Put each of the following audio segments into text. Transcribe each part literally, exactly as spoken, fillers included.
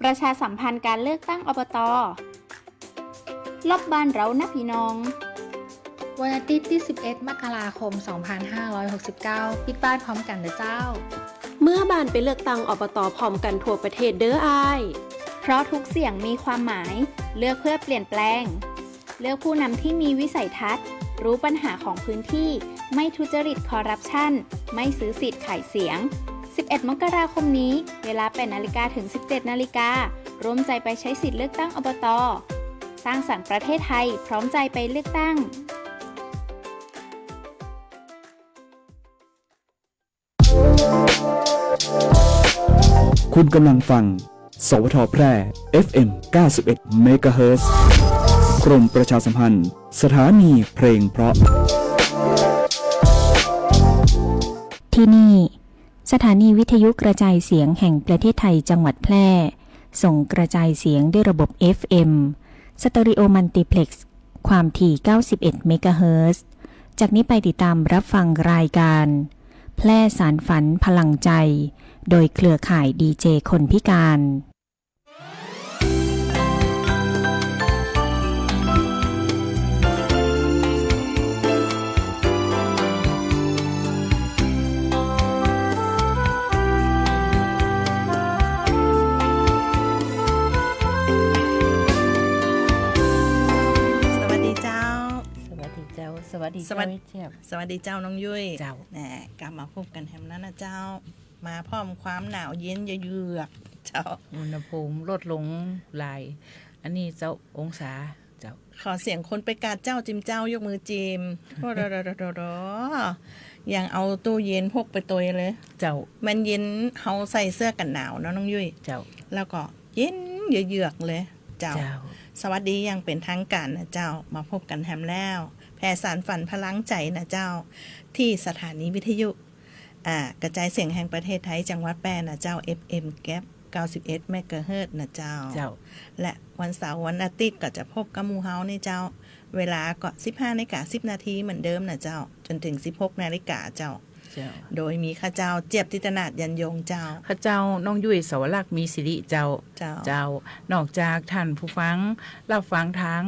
ประชาสัมพันธ์การเลือกตั้ง อบต. รอบบ้านเฮานะพี่น้อง วันอาทิตย์ตี้สิบเอ็ด มกราคม สองพันห้าร้อยหกสิบเก้า ปิดบ้านพร้อมกั๋นเด้อเจ้า เมือบ้านไปเลือกตั้ง อบต. พร้อมกั๋นทั่วประเทศเด้ออ้าย เพราะทุกเสียงมีความหมาย เลือกเพื่อเปลี่ยนแปลง เลือกผู้นำที่มีวิสัยทัศน์ รู้ปัญหาของพื้นที่ ไม่ทุจริตคอร์รัปชัน ไม่ซื้อสิทธิ์ขายเสียง สิบเอ็ด มกราคมนี้ เวลา แปดนาฬิกา ถึง สิบเจ็ดนาฬิกา ร่วมใจไปใช้สิทธิ์เลือกตั้ง อบต. สร้างสรรค์ประเทศไทย พร้อมใจไปเลือกตั้ง คุณกำลังฟัง สวท แพร่ เอฟเอ็ม เก้าสิบเอ็ด เมกะเฮิรตซ์ กรมประชาสัมพันธ์ สถานีเพลงเพราะ ที่นี่ สถานีวิทยุกระจายเสียงแห่งประเทศไทยจังหวัดแพร่ ส่งกระจายเสียงด้วยระบบ เอฟเอ็ม สเตอริโอมัลติเพล็กซ์ ความถี่ เก้าสิบเอ็ด เมกะเฮิรตซ์ จากนี้ไปติดตามรับฟังรายการ แพร่สานฝันพลังใจ โดยเครือข่ายดีเจคนพิการ สวัสดีเจ้า สวัสดีเจ้า สวัสดี สวัสดี เจ้าเจี๊ยบ สวัสดีเจ้าน้องยุ้ย เจ้า แหม กลับมาพบกั๋นแหมแล้วนะเจ้า มาพร้อมความหนาวเย็นเยือกๆ เจ้า อุณหภูมิลดลงหลาย อันนี้เจ้า องศา เจ้า ขอเสียงคนไปกาดเจ้าจิมเจ้า ยกมือจิม โอ้โห ยังเอาตู้เย็นพกไปตวยเลย เจ้า มันเย็น เฮาใส่เสื้อกั๋นหนาวเนาะน้องยุ้ย เจ้า แล้วก็เย็นเยือกๆ เลย เจ้า เจ้า สวัสดีอย่างเป๋นทางก๋านนะเจ้า มาพบกั๋นแหมแล้ว แพร่สานฝันพลังใจนะเจ้า ตี้สถานีวิทยุ อ่า กระจายเสียงแห่งประเทศไทยจังหวัดแพร่นะเจ้า เอฟเอ็ม แก๊ป เก้าสิบเอ็ด เมกะเฮิรตซ์นะเจ้า เจ้า และวันเสาร์วันอาทิตย์ก็จะพบกับหมู่เฮานี่เจ้า เวลาก็ สิบห้านาฬิกา สิบนาทีเหมือนเดิมนะเจ้า จ๋นเถิง สิบหกนาฬิกาเจ้า เจ้า โดยมีข้าเจ้าเจี๊ยบจิตนาถ ยันยงเจ้า ข้าเจ้าน้องยุ้ย สวรักษ์ มีสิริเจ้า เจ้า เจ้า นอกจากต้านผู้ฟังฮับฟังตาง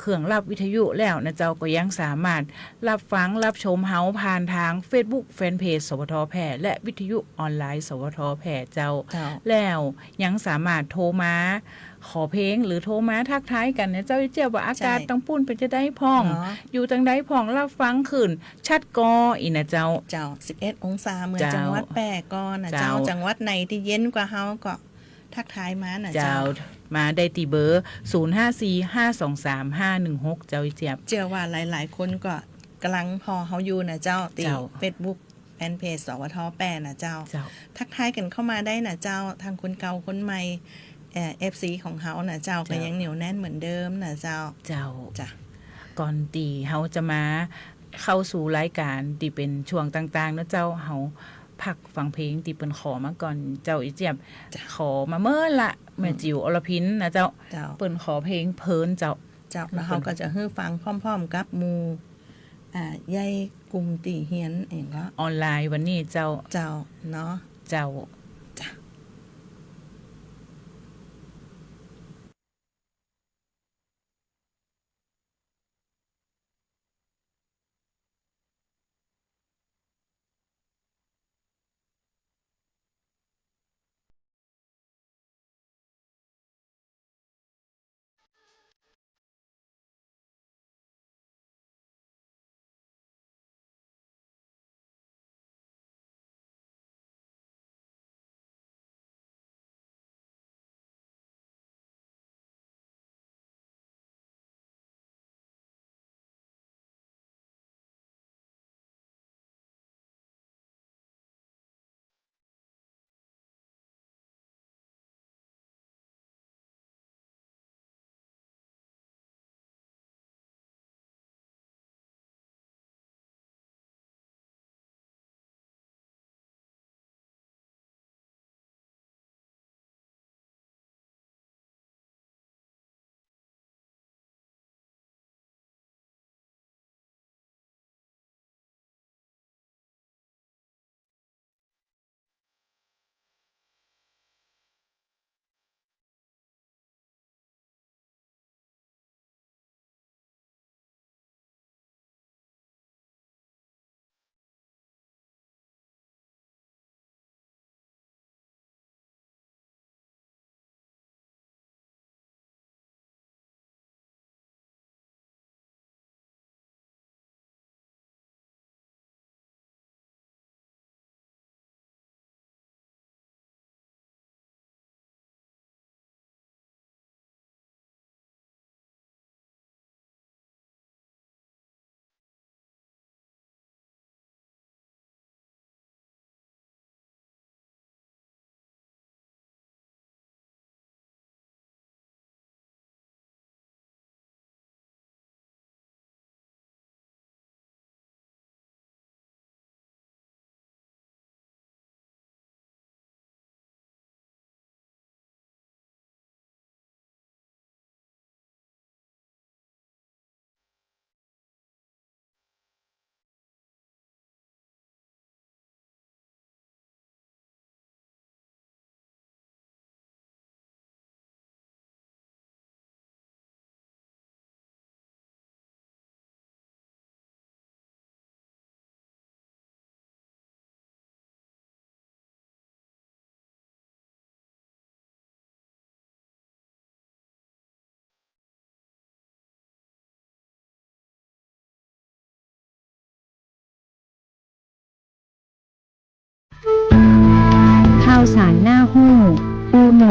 เครื่องฮับวิทยุแล้วนะเจ้า ก็ยังสามารถฮับฟังฮับชมเฮาผ่านตางเฟซบุ๊กแฟนเพจ สวท แพร่ และวิทยุออนไลน์ สวท แพร่ เจ้า เจ้า แล้วยังสามารถโทรมาขอเพลง หรือโทรมาทักทายกั๋นนะเจ้า เจี๊ยบว่าอากาศ ใช่ ตางปู๊นเป๋นจะใดพ่อง เนาะ อยู่ตางใดพ่อง ฮับฟังคลื่น ชัดก่อ อี้นะเจ้า เจ้า สิบเอ็ดองศา เหมือน เจ้า จังหวัดแพร่ก่อนะเจ้า เจ้า จังหวัดไหนตี้เย็นกว่าเฮาก็ทักทายมานะเจ้า เจ้า มาได้ตี้เบอร์ ศูนย์ห้าสี่ ห้าสองสาม ห้าหนึ่งหก เจ้า เจี๊ยบ เจื้อว่าหลายๆ คนก็ก่ำลังผ่อเฮาอยู่นะเจ้า ตี้ เจ้า เฟซบุ๊กแฟนเพจ สวท แพร่ นะเจ้า เจ้า ทักทายกั๋นเข้ามาได้นะเจ้า ตางคนเก่าคนใหม่ เอ่อ เอฟซี ของเฮานะเจ้า เจ้า ก็ยังเหนียวแน่นเหมือนเดิมนะเจ้า เจ้า จ้ะ ก่อนตี้เฮาจะมาเข้าสู่รายก๋านตี้เป๋นช่วงต่างๆ นะเจ้า เฮาพักฟังเพลงตี้เปิ้นขอมาก่อนเจ้า อีเจี๊ยบ จ้ะ ขอมาเมินละ แม่ อืม จิ๋ว อรพิน นะเจ้า เจ้า เปิ้นขอเพลงเพลินเจ้า เจ้า แล้วเฮาก็จะหื้อฟังพร้อมๆ กับหมู่ อ่า เยาวชนกลุ่มตี้เฮียนเองก็ ออนไลน์วันนี้เจ้า เจ้า เนาะ เจ้า จ้ะ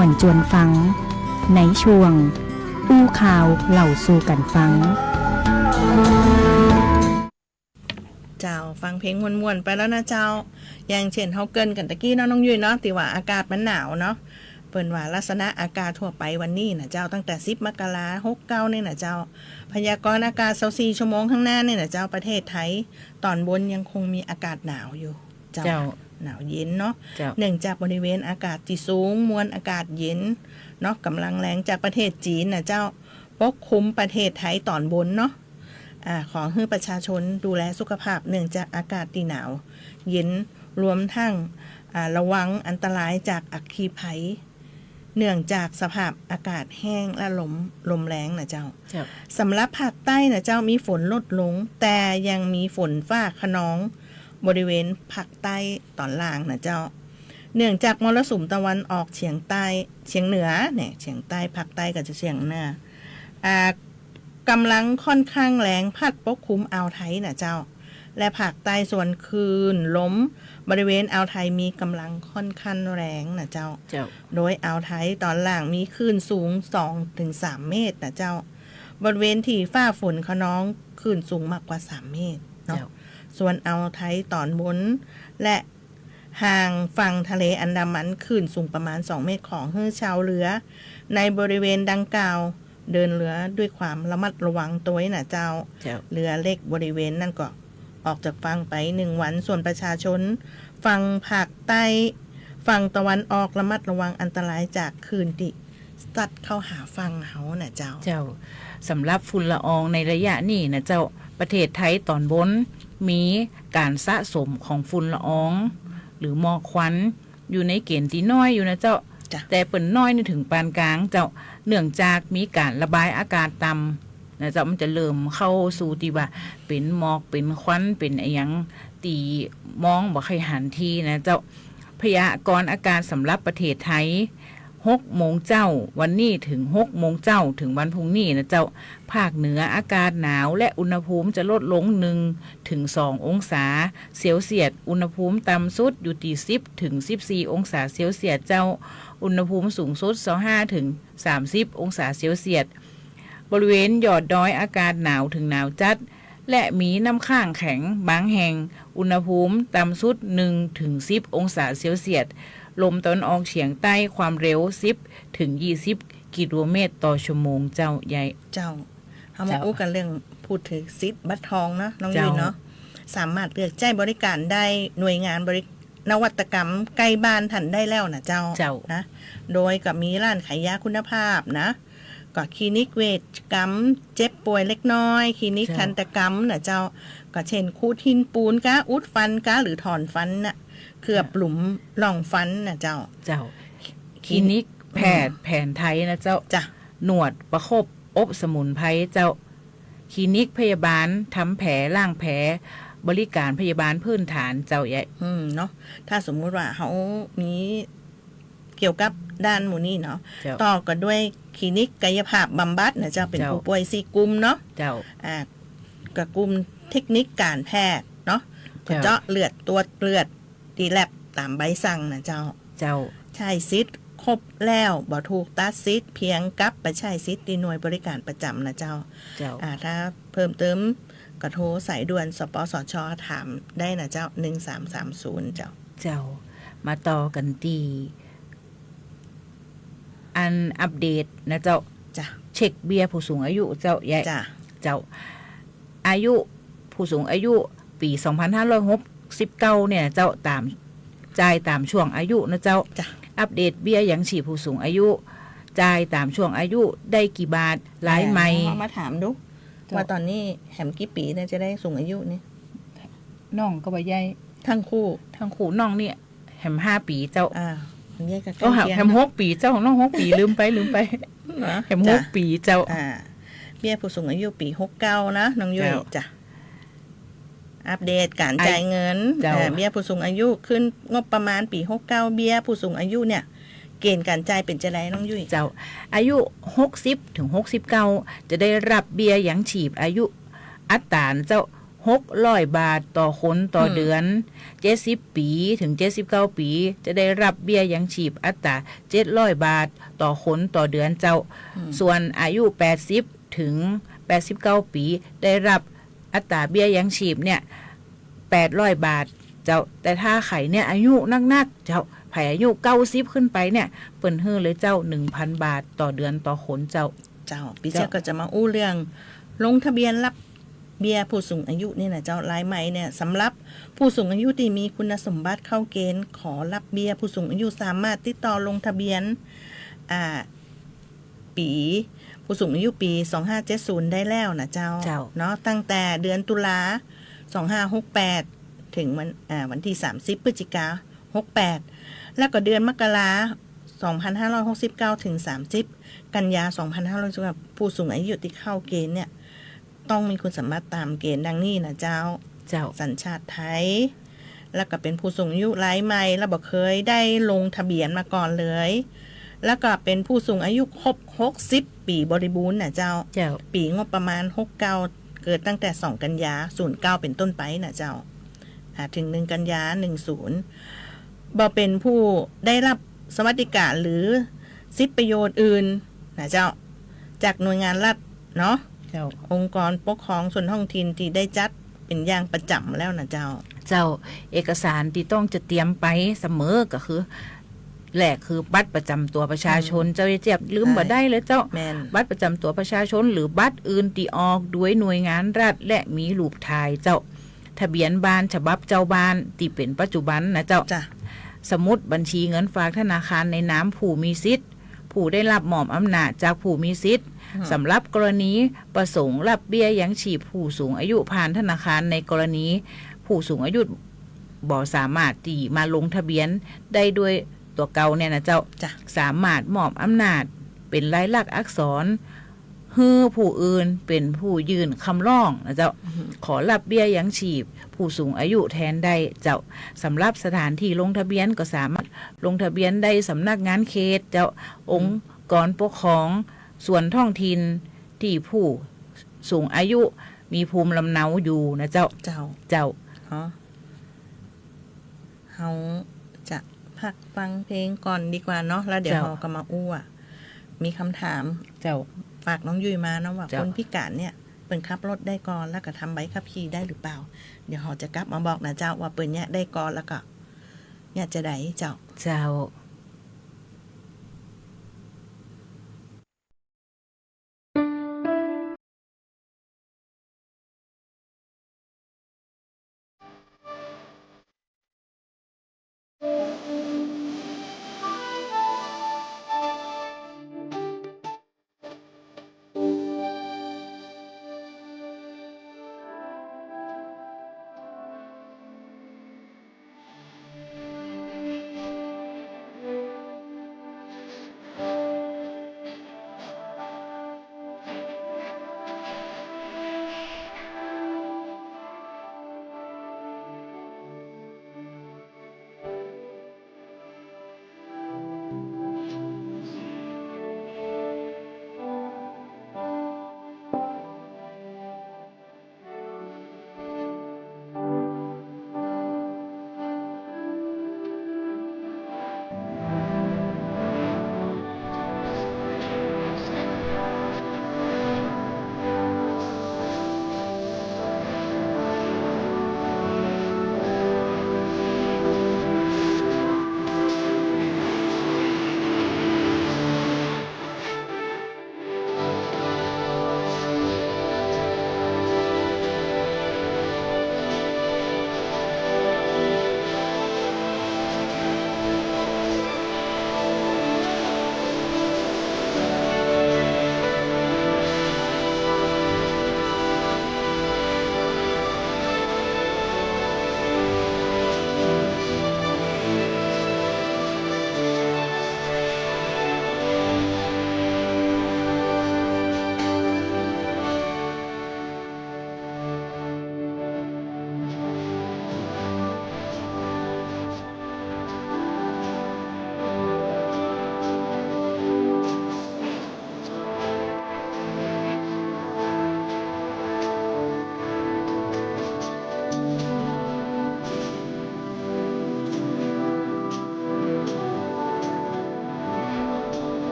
ม่วนจวนฟัง ในช่วงอู้ข่าวเล่าสู่กั๋นฟัง เจ้า ฟังเพลงม่วนๆ ไปแล้วนะเจ้า อย่างเช่นเฮาเกริ่นกั๋นตะกี้เนาะน้องยุ้ยเนาะ ตี้ว่าอากาศมันหนาวเนาะ เปิ้นว่าลักษณะอากาศทั่วไปวันนี้นะเจ้า ตั้งแต่สิบมกราหกเก้านี่นะเจ้า พยากรณ์อากาศซาวสี่ชั่วโมงข้างหน้านี่นะเจ้า ประเทศไทยตอนบนยังคงมีอากาศหนาวอยู่ เจ้า เจ้า หนาวเย็นเนาะ เจ้า เนื่องจากบริเวณอากาศตี้สูง มวลอากาศเย็นเนาะ ก๋ำลังแรงจากประเทศจีนนะเจ้า ปกคลุมประเทศไทยตอนบนเนาะ อ่า ขอหื้อประชาชนดูแลสุขภาพ เนื่องจากอากาศตี้หนาวเย็น รวมทั้ง อ่า ระวังอันตรายจากอัคคีภัย เนื่องจากสภาพอากาศแห้งและลม ลมแรงนะเจ้า เจ้า สำหรับภาคใต้นะเจ้า มีฝนลดลง แต่ยังมีฝนฟ้าคะนองบริเวณภาคใต้ตอนล่างนะเจ้า เนื่องจากมรสุมตะวันออกเฉียงใต้ เฉียงเหนือเนี่ย เฉียงใต้ ภาคใต้ก็จะเฉียงเหนือ อ่า ก๋ำลังค่อนข้างแรง พัดปกคลุมอ่าวไทยนะเจ้า และภาคใต้ส่วนคลื่นลมบริเวณอ่าวไทยมีก๋ำลังค่อนข้างแรงนะเจ้า เจ้า โดยอ่าวไทยตอนล่างมีคลื่นสูงสองถึงสามเมตรนะเจ้า บริเวณตี้ฟ้าฝนคะนองคลื่นสูงมากกว่าสามเมตรเนาะ เจ้า ส่วนอ่าวไทยตอนบน และห่างฝั่งทะเลอันดามันคลื่นสูงประมาณสองเมตร ขอหื้อชาวเรือในบริเวณดังกล่าว เดินเรือด้วยความระมัดระวังตวยนะเจ้า เจ้า เรือเล็กบริเวณนั้นก็ออกจากฝั่งไปหนึ่งวัน ส่วนประชาชนฝั่งภาคใต้ ฝั่งตะวันออกระมัดระวังอันตรายจากคลื่นตี้ซัดเข้าหาฝั่งเฮานะเจ้า เจ้า สำหรับฝุ่นละอองในระยะนี้นะเจ้า ประเทศไทยตอนบนมีก๋านสะสมของฝุ่นละออง หรือหมอกควัน อยู่ในเกณฑ์ตี้น้อยอยู่นะเจ้า จ้ะ แต่เปิ้นน้อยนี่เถิงปานกลางเจ้า เนื่องจากมีก๋านระบายอากาศต่ำนะเจ้า มันจะเริ่มเข้าสู่ตี้ว่าเป๋นหมอก เป๋นควัน เป๋นอะหยังตี้มองบ่ใค่หันทีนะเจ้า พยากรณ์อากาศสำหรับประเทศไทย หกโมงเจ๊าวันนี้เถิงหกโมงเจ๊าเถิงวันพรุ่งนี้นะเจ้า ภาคเหนืออากาศหนาวและอุณหภูมิจะลดลงหนึ่งถึงสององศาเซลเซียส อุณหภูมิต่ำสุดอยู่ตี้สิบถึงสิบสี่องศาเซลเซียสเจ้า อุณหภูมิสูงสุดซาวห้าถึงสามสิบองศาเซลเซียส บริเวณยอดดอยอากาศหนาวเถิงหนาวจัด และมีน้ำค้างแข็งบางแห่ง อุณหภูมิต่ำสุดหนึ่งถึงสิบองศาเซลเซียส ลมตะวันออกเฉียงใต้ความเร็วสิบถึงยี่สิบกิโลเมตรต่อชั่วโมงเจ้า ใหญ่ เจ้า เฮามา เจ้า อู้กั๋นเรื่อง พูดเถิงสิทธิ์บัตรทองเนาะ น้อง เจ้า ยุ้ยเนาะ สามารถเลือกใจ๊บริการได้ หน่วยงานบริ นวัตกรรมใก้บ้านต้านได้แล้วนะเจ้า เจ้า นะ โดยก็มีร้านขายยาคุณภาพนะ ก็คลินิกเวชกรรม เจ็บป่วยเล็กน้อย คลินิก เจ้า ทันตกรรมนะเจ้า ก็เช่นขูดหินปูนกา อุดฟันกา หรือถอนฟันน่ะ เคลือบ เจ้า หลุมร่องฟันนะเจ้า เจ้า คลินิก คลินิกแพทย์ อืม แผนไทยนะเจ้า จ้ะ นวดประคบอบสมุนไพรเจ้า คลินิกพยาบาลทำแผลล้างแผล บริการพยาบาลพื้นฐานเจ้า ใหญ่ อืม เนาะ ถ้าสมมุติว่าเฮามีเกี่ยวกับด้านหมู่นี้เนาะ เจ้า ต่อก็ด้วยคลินิกกายภาพบำบัดนะเจ้า เป๋น เจ้า ผู้ป่วยสี่กลุ่มเนาะ เจ้า อ่า ก็กลุ่มเทคนิคการแพทย์เนาะ เจ้า ก็เจาะเลือด ตรวจเลือด ตี้แล็บต๋ามใบสั่งนะเจ้า เจ้า ใจ๊สิทธิ์ครบแล้ว บ่ถูกตัดสิทธิ์ เพียงกลับไปใจ๊สิทธิ์ตี้หน่วยบริการประจำนะเจ้า เจ้า อ่า ถ้าเพิ่มเติมก็โทรสายด่วน สปสช ถามได้นะเจ้า หนึ่งสามสามศูนย์ เจ้า เจ้า มาต่อกั๋นตี้อันอัปเดตนะเจ้า จ้ะ เช็คเบี้ยผู้สูงอายุเจ้า ใหญ่ จ้ะ เจ้า อายุผู้สูงอายุปี๋สองพันห้าร้อยหกสิบเก้าเนี่ยเจ้า ต๋าม จ่ายต๋ามช่วงอายุนะเจ้า จ้ะ อัปเดตเบี้ยยังชีพผู้สูงอายุ จ่ายต๋ามช่วงอายุได้กี่บาท หลายไหม เออ เอามาถามดู เจ้า ว่าต๋อนนี้แหมกี่ปี๋เนี่ยจะได้สูงอายุนี่ น้องก็บ่ใหญ่ ตึงคู่ ตึงคู่ น้องเนี่ยแหมห้าปี๋เจ้า อ่า มันใหญ่ก็ โอ้ ใก้เคียง แหมหกปี๋เจ้า ของน้องหกปี๋ ลืมไป ลืมไป เนาะ แหมหกปี๋เจ้า อ่า เบี้ยผู้สูงอายุปี๋หกเก้านะ น้องยุ้ย เจ้า จ้ะ อัปเดตก๋านจ่ายเงิน เจ้า เอ่อ เบี้ยผู้สูงอายุขึ้นงบประมาณปี๋หกเก้า เบี้ยผู้สูงอายุเนี่ย เกณฑ์ก๋านจ่ายเป๋นจะใดน้องยุ้ย เจ้า อายุหกสิบถึงหกสิบเก้า จะได้รับเบี้ยยังชีพอายุอัตราเจ้า หกร้อยบาทต่อคนต่อเดือน เจ็ดสิบปี๋เถิงเจ็ดสิบเก้าปี๋ จะได้ฮับเบี้ยยังชีพอัตราเจ็ดร้อยบาทต่อคนต่อเดือนเจ้า ส่วนอายุแปดสิบเถิงแปดสิบเก้าปี๋ ได้ฮับอัตราเบี้ยยังชีพเนี่ย แปดร้อยบาทเจ้า แต่ถ้าใผเนี่ยอายุนักๆ เจ้า ใผอายุเก้าสิบขึ้นไปเนี่ย เปิ้นหื้อเลยเจ้า หนึ่งพันบาทต่อเดือนต่อคนเจ้า เจ้า ปี้เจี๊ยบก็จะมาอู้เรื่องลงทะเบียนฮับเบี้ยผู้สูงอายุนี่นะเจ้า รายใหม่เนี่ย สำหรับผู้สูงอายุตี้มีคุณสมบัติเข้าเกณฑ์ขอฮับเบี้ยผู้สูงอายุ สามารถติดต่อลงทะเบียน อ่า ปี๋ ผู้สูงอายุปี๋สองห้าเจ็ดศูนย์ได้แล้วนะเจ้า เจ้า เนาะ ตั้งแต่เดือนตุลา สองห้าหกแปด เถิงวัน อ่า วันตี้สามสิบพฤศจิกา หกแปด แล้วก็เดือนมกรา สองพันห้าร้อยหกสิบเก้า เถิงสามสิบกันยา สองพันห้าร้อยหกสิบเก้า ผู้สูงอายุตี้เข้าเกณฑ์เนี่ย ต้องมีคุณสมบัติต๋ามเกณฑ์ดังนี้นะเจ้า เจ้า สัญชาติไทย แล้วก็เป๋นผู้สูงอายุรายใหม่ แล้วบ่เกยได้ลงทะเบียนมาก่อนเลย แล้วก็เป๋นผู้สูงอายุครบหกสิบปี๋บริบูรณ์นะเจ้า เจ้า ปี๋งบประมาณหกเก้า เกิดตั้งแต่สองกันยา ศูนย์เก้าเป๋นต้นไปนะเจ้า อ่า เถิงหนึ่งกันยา หนึ่งศูนย์ บ่เป๋นผู้ได้ฮับสวัสดิการหรือสิทธิประโยชน์อื่นนะเจ้า จากหน่วยงานรัฐเนาะ เจ้า องค์กรปกครองส่วนท้องถิ่นตี้ได้จัดเป๋นอย่างประจ๋ำแล้วนะเจ้า เจ้า เอกสารตี้ต้องจะเตรียมไปเสมอก็คือ แรกคือบัตรประจ๋ำตั๋วประชาชน อืม เจ้า เจี๊ยบลืม ใช่ บ่ได้เลยเจ้า แม่น บัตรประจ๋ำตั๋วประชาชน หรือบัตรอื่นตี้ออกโดยหน่วยงานรัฐ และมีรูปถ่ายเจ้า ทะเบียนบ้านฉบับเจ้าบ้านตี้เป๋นปัจจุบันนะเจ้า จ้ะ สมุดบัญชีเงินฝากธนาคารในนามผู้มีสิทธิ์ ผู้ได้ฮับมอบอำนาจจากผู้มีสิทธิ์ อืม สำหรับกรณีประสงค์ฮับเบี้ยยังชีพผู้สูงอายุผ่านธนาคาร ในกรณีผู้สูงอายุบ่สามารถตี้มาลงทะเบียนได้ด้วยตั๋วเก่าเนี่ยนะเจ้า จ้ะ สามารถมอบอำนาจเป๋นลายลักษณ์อักษร หื้อผู้อื่นเป๋นผู้ยื่นคำร้องนะเจ้า อืม ขอฮับเบี้ยยังชีพผู้สูงอายุแทนได้เจ้า สำหรับสถานตี้ลงทะเบียนก็สามารถลงทะเบียนได้สำนักงานเขตเจ้า องค์กรปกครองส่วนท้องถิ่นตี้ผู้สูงอายุมีภูมิลำเนาอยู่นะเจ้า เจ้า เจ้า อ๋อ เฮาจะพักฟังเพลงก่อนดีกว่าเนาะ แล้วเดี๋ยว เจ้า เฮาก็มาอู้อะ มีคำถาม เจ้า ฝากน้องยุ้ยมาเนาะว่า เจ้า คนพิการเนี่ย เปิ้นขับรถได้ก่อ แล้วก็ทำใบขับขี่ได้หรือเปล่า เดี๋ยวเฮาจะกลับมาบอกนะเจ้า ว่าเปิ้นเยียะได้ก่อ แล้วก็เยียะจาใด เจ้า เจ้า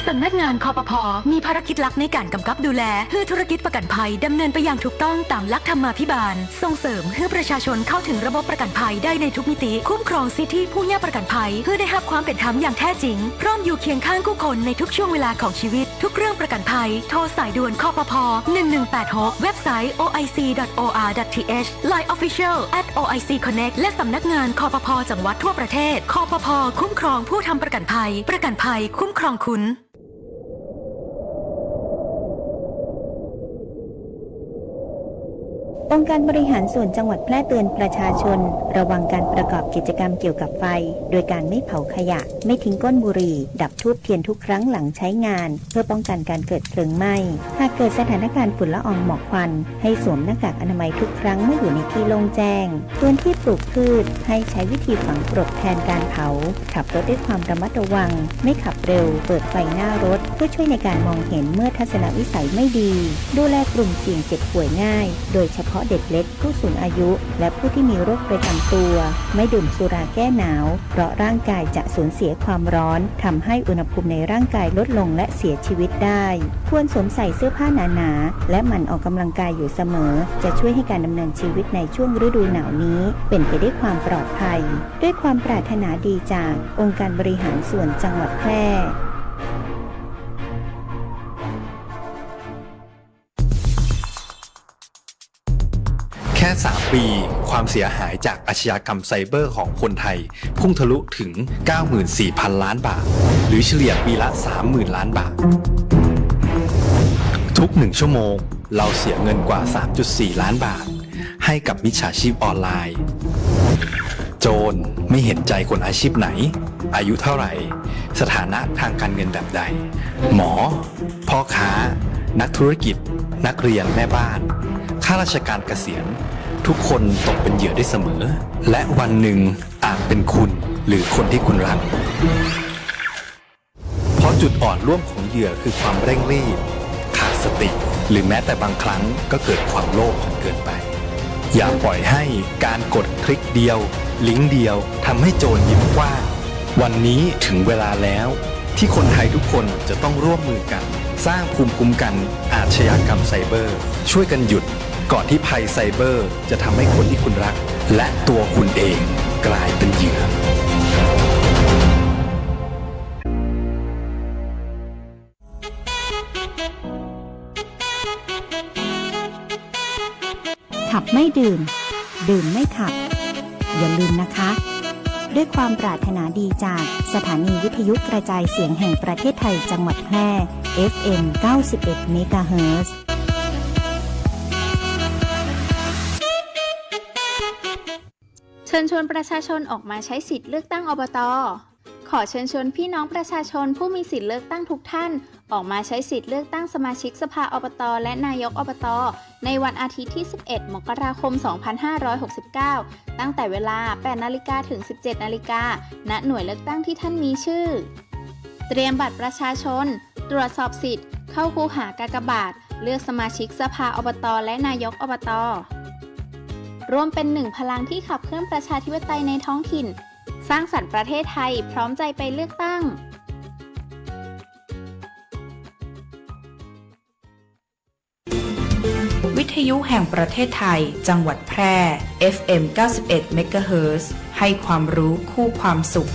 สำนักงาน คปภ. มีภารกิจหลักในก๋านก๋ำกับดูแล หื้อธุรกิจประกัญภัยดำเนินไปอย่างถูกต้องต๋ามหลักธรรมาภิบาล ส่งเสริมหื้อประชาชนเข้าเถิงระบบประกัญภัยได้ในทุกมิติ คุ้มครองสิทธิผู้เยียะประกัญภัย หื้อได้ฮับความเป๋นธรรมอย่างแท้จริง พร้อมอยู่เคียงข้างกู้คนในทุกช่วงเวลาของชีวิต ทุกเรื่องประกัญภัย โทรสายด่วน คปภ. หนึ่งหนึ่งแปดหก เว็บไซต์ โอไอซี ดอท โออาร์ ดอท ทีเอช ไลน์ Official แอท โอไอซี คอนเน็กต์ และสำนักงาน คปภ. จังหวัดทั่วประเทศ คปภ. คุ้มครองผู้ทำประกัญภัย ประกัญภัยคุ้มครองคุณ องค์การบริหารส่วนจังหวัดแพร่เตือนประชาชน ระวังการประกอบกิจกรรมเกี่ยวกับไฟ โดยการไม่เผาขยะ ไม่ทิ้งก้นบุหรี่ ดับธูปเทียนทุกครั้งหลังใช้งาน เพื่อป้องกันการเกิดเพลิงไหม้ หากเกิดสถานการณ์ฝุ่นละอองหมอกควัน ให้สวมหน้ากากอนามัยทุกครั้งเมื่ออยู่ในที่โล่งแจ้ง พื้นที่ปลูกพืช ให้ใช้วิธีฝังกลบแทนการเผา ขับรถด้วยความระมัดระวัง ไม่ขับเร็ว เปิดไฟหน้ารถ เพื่อช่วยในการมองเห็นเมื่อทัศนวิสัยไม่ดี ดูแลกลุ่มเสี่ยงเจ็บป่วยง่าย โดยเฉพาะเด็กเล็ก ผู้สูงอายุ และผู้ที่มีโรคประจำตัว ไม่ดื่มสุราแก้หนาว เพราะร่างกายจะสูญเสียความร้อน ทำให้อุณหภูมิในร่างกายลดลงและเสียชีวิตได้ ควรสวมใส่เสื้อผ้าหนาๆ และหมั่นออกกำลังกายอยู่เสมอ จะช่วยให้การดำเนินชีวิตในช่วงฤดูหนาวนี้ เป็นไปด้วยความปลอดภัย ด้วยความปรารถนาดีจากองค์การบริหารส่วนจังหวัดแพร่ แค่สามปี ความเสียหายจากอาชญากรรมไซเบอร์ของคนไทย พุ่งทะลุถึง เก้าหมื่นสี่พันล้านบาท หรือเฉลี่ยปีละ สามหมื่นล้านบาท ทุกหนึ่งชั่วโมง เราเสียเงินกว่า สามจุดสี่ล้านบาท ให้กับมิจฉาชีพออนไลน์ โจรไม่เห็นใจคนอาชีพไหน อายุเท่าไหร่ สถานะทางการเงินแบบใด หมอ พ่อค้า นักธุรกิจ นักเรียน แม่บ้าน ข้าราชการเกษียณ ทุกคนตกเป็นเหยื่อได้เสมอ และวันหนึ่งอาจเป็นคุณ หรือคนที่คุณรัก เพราะจุดอ่อนร่วมของเหยื่อคือความเร่งรีบ ขาดสติ หรือแม้แต่บางครั้งก็เกิดความโลภจนเกินไป อย่าปล่อยให้การกดคลิกเดียว ลิงก์เดียว ทำให้โจรยิ้มกว้าง วันนี้ถึงเวลาแล้ว ที่คนไทยทุกคนจะต้องร่วมมือกัน สร้างภูมิคุ้มกันอาชญากรรมไซเบอร์ ช่วยกันหยุด ก่อนที่ภัยไซเบอร์จะทำให้คนที่คุณรัก และตัวคุณเองกลายเป็นเหยื่อ ขับไม่ดื่ม ดื่มไม่ขับ อย่าลืมนะคะ ด้วยความปรารถนาดีจากสถานีวิทยุกระจายเสียงแห่งประเทศไทย จังหวัดแพร่ เอฟเอ็ม เก้าสิบเอ็ด เมกะเฮิรตซ์ เชิญชวนประชาชนออกมาใช้สิทธิ์เลือกตั้ง อบต. ขอเชิญชวนพี่น้องประชาชนผู้มีสิทธิ์เลือกตั้งทุกท่าน ออกมาใช้สิทธิ์เลือกตั้งสมาชิกสภา อบต. และนายก อบต. ในวันอาทิตย์ที่ สิบเอ็ด มกราคม สองพันห้าร้อยหกสิบเก้า ตั้งแต่เวลา แปดนาฬิกา ถึง สิบเจ็ดนาฬิกา ณ หน่วยเลือกตั้งที่ท่านมีชื่อ เตรียมบัตรประชาชน ตรวจสอบสิทธิ์ เข้าคูหากากบาท เลือกสมาชิกสภา อบต. และนายก อบต. ร่วมเป็นหนึ่งพลังที่ขับเคลื่อนประชาธิปไตยในท้องถิ่น สร้างสรรค์ประเทศไทย พร้อมใจไปเลือกตั้ง วิทยุแห่งประเทศไทย จังหวัดแพร่ เอฟเอ็ม เก้าสิบเอ็ด เมกะเฮิรตซ์ ให้ความรู้คู่ความสุข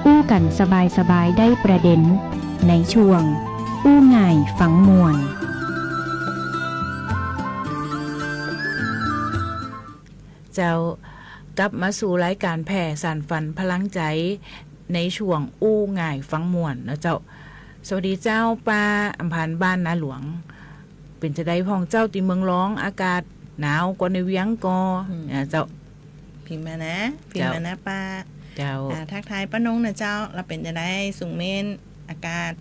อู้กั๋นสบายๆ ได้ประเด็น ในช่วง อู้ง่ายฟังม่วน เจ้า กลับมาสู่รายก๋านแผ่สานฝันพลังใจ๋ ในช่วงอู้ง่ายฟังม่วนเนาะเจ้า สวัสดีเจ้า ป้าอำพันธ์ บ้านนาหลวง เป๋นจาใดพ่องเจ้า ตี้เมืองรอง อากาศหนาวกว่าในเวียงก่อ อืม อ่า เจ้า พิมพ์มานะ พิมพ์มานะ เจ้า ป้า เจ้า อ่า ทักทายป้านงนะเจ้า แล้วเป๋นจาใด สุงเม่น อากาศ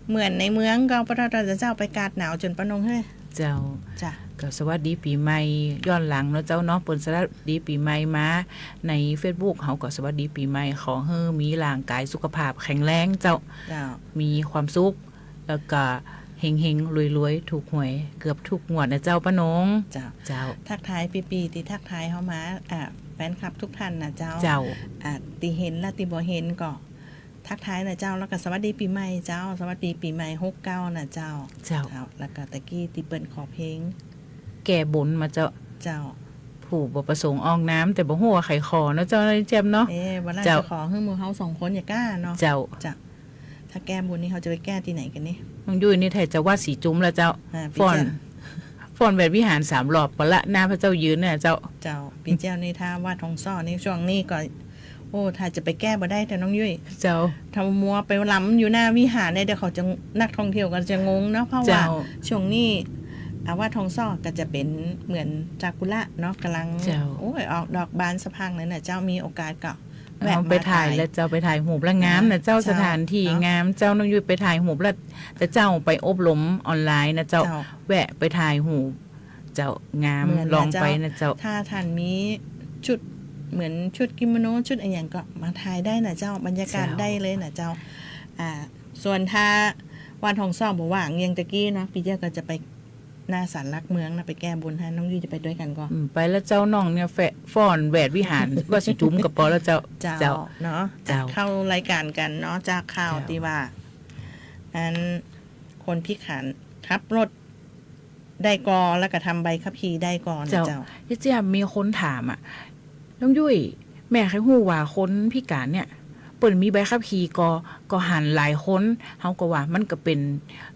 เหมือนในเมืองก่อ ป้าเฒ่า เจ้า ไปกาดหนาวจ๋นป้านงเฮ้ย เจ้า จ้ะ ก็สวัสดีปี๋ใหม่ย้อนหลังเนาะเจ้าเนาะ เปิ้นสวัสดีปี๋ใหม่มาในเฟซบุ๊ก เฮาก็สวัสดีปี๋ใหม่ ขอหื้อมีร่างก๋ายสุขภาพแข็งแรงเจ้า เจ้า มีความสุข แล้วก็เฮงๆ รวยๆ ถูกหวยเกือบทุกงวดนะเจ้าป้านง เจ้า เจ้า ทักทายปี้ๆ ตี้ทักทายเฮามา อ่า แฟนคลับทุกท่านนะเจ้า เจ้า อ่า ตี้เห็นและตี้บ่เห็นก็ ทักทายนะเจ้า แล้วก็สวัสดีปี๋ใหม่เจ้า สวัสดีปี๋ใหม่หกเก้านะเจ้า เจ้า เจ้า แล้วก็ตะกี้ตี้เปิ้นขอเพลง แก้บนมาเจ้า เจ้า ผู้บ่ประสงค์ออกนาม แต่บ่ฮู้ว่าใผขอเนาะเจ้า เจี๊ยบเนาะ เอ๊ะ วันหลัง เจ้า จะขอหื้อหมู่เฮาสองคนอย่าก้าเนาะ เจ้า เจ้า ถ้าแก้บนนี่เฮาจะไปแก้ตี้ไหนกั๋นนี่ น้องยุ้ยนี่ไถ่จะวัดศรีจุมแล้วเจ้า อ่า ฟ้อน ปี้เจ้า ฟ้อนแหวดวิหารสามรอบก่อนละ หน้าพระเจ้ายืนเนี่ยเจ้า เจ้า ปี้เจ้านี่ถ้าวัดหงส้อนี่ช่วงนี้ก็ โอ้ ถ้าจะไปแก้บ่ได้แต่น้องยุ้ย เจ้า ถ้ามัวไปลำอยู่หน้าวิหารเนี่ย เดี๋ยวเขาจะ นักท่องเที่ยวก็จะงงเนาะ เพราะว่า เจ้า ช่วงนี้ อ่า วัดหงส้อก็จะเป๋นเหมือนซากุระเนาะ ก่ำลัง เจ้า โอ้ย ออกดอกบานสะพรั่งเลยนะเจ้า มีโอกาสก็แวะ เอาไปถ่าย มาถ่าย แล้วเจ้า ไปถ่ายรูปแล้วงามนะเจ้า เจ้า สถานที่ เนาะ งามเจ้า น้องยุ้ยไปถ่ายรูปแล้ว แต่เจ้าไปอบรมออนไลน์นะเจ้า เจ้า แวะไปถ่ายรูป เจ้า งาม เหมือนนะ ลองไปนะเจ้า เจ้า ถ้าท่านมีชุด เหมือนชุดกิโมโน ชุดอะหยังก็มาถ่ายได้นะเจ้า บรรยากาศ เจ้า ได้เลยนะเจ้า อ่า ส่วนถ้าวัดหงส้อบ่ว่างอย่างตะกี้เนาะ ปี้เจ้าก็จะไปหน้าศาลหลักเมืองนะ ไปแก้บน ถ้าน้องยุ้ยจะไปด้วยกั๋นก่อ อืม ไปแล้วเจ้า น้องเนี่ยแฟะ ฟ้อนแหวดวิหาร วัดศรีจุมก็ปอแล้วเจ้า เจ้า เจ้า เนาะ เจ้า เข้ารายการกั๋นเนาะ จากข่าว เจ้า ตี้ว่า อัน คนพิก๋านขับรถ ได้ก่อ แล้วก็ทำใบขับขี่ได้ก่อนะเจ้า เจ้า เจ๊ยบ มีคนถามอะ น้องยุ้ย แม่ใค่ฮู้ว่าคนพิก๋านเนี่ย เปิ้นมีใบขับขี่ก่อ ก็หันหลายคน เฮาก็ว่ามันก็เป๋น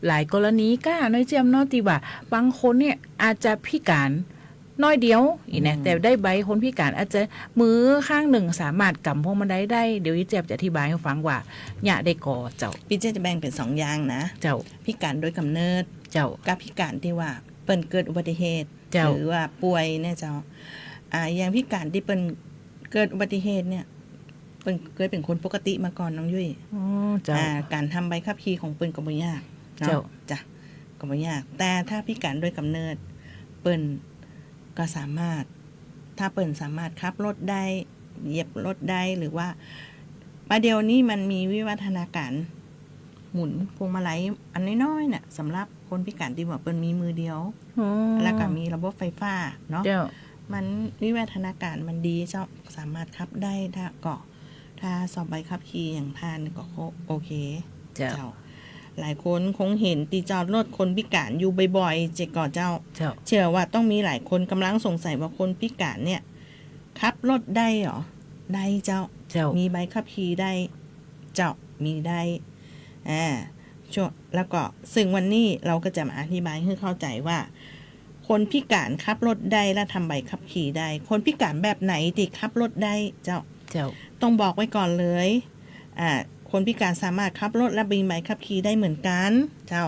หลายกรณีก้าน้อยเจี๊ยบเนาะ ตี้ว่าบางคนเนี่ยอาจจะพิก๋านน้อยเดียว อี้แน่ อืม แต่ได้ใบคนพิก๋าน อาจจะมือข้างนึ่งสามารถก๋ำพวงมาลัยได้ เดี๋ยวเจ๊ยบจะอธิบายหื้อฟังว่า เนี่ยได้ก่อเจ้า ปี้เจ้าจะแบ่งเป๋นสองอย่างนะ เจ้า พิก๋านโดยก๋ำเนิด เจ้า กับพิก๋านตี้ว่าเปิ้นเกิดอุบัติเหตุ เจ้า หรือว่าป่วยเนี่ยเจ้า อ่า อย่างพิก๋านตี้เปิ้นเกิดอุบัติเหตุเนี่ย เปิ้นเกิดเป๋นคนปกติมาก่อนน้องยุ้ย อ๋อ เจ้า อ่า ก๋านทำใบขับขี่ของเปิ้นก็บ่ยากเนาะ เจ้า จ้ะ ก็บ่ยาก แต่ถ้าพิก๋านโดยก๋ำเนิด เปิ้นก็สามารถ ถ้าเปิ้นสามารถขับรถได้ เหยียบรถได้ หรือว่า ปะเดี๋ยวนี้มันมีวิวัฒนาก๋ารหมุนพวงมาลัยอันน้อยๆ น่ะ สำหรับคนพิก๋านตี้ว่าเปิ้นมีมือเดียว อ๋อ แล้วก็มีระบบไฟฟ้าเนาะ เจ้า มันวิวัฒนาก๋ารมันดีเจ้า สามารถขับได้ ถ้าก็ ถ้าสอบใบขับขี่อย่างท่านก็โอเค เจ้า เจ้า หลายคนคงเห็นตี้จอดรถคนพิก๋านอยู่บ่อยๆ เจ๊ก่อเจ้า เจ้า เชื่อว่าต้องมีหลายคนก๋ำลังสงสัยว่าคนพิก๋านเนี่ย ขับรถได้เหรอ ได้เจ้า เจ้า มีใบขับขี่ได้ เจ้า มีได้ อ่า ช่วง แล้วก็ ซึ่งวันนี้เฮาก็จะมาอธิบายหื้อเข้าใจ๋ว่า คนพิก๋านขับรถได้และทำใบขับขี่ได้ คนพิก๋านแบบไหนตี้ขับรถได้เจ้า เจ้า ต้องบอกไว้ก่อนเลย อ่า คนพิก๋านสามารถขับรถและมีใบขับขี่ได้เหมือนกั๋นเจ้า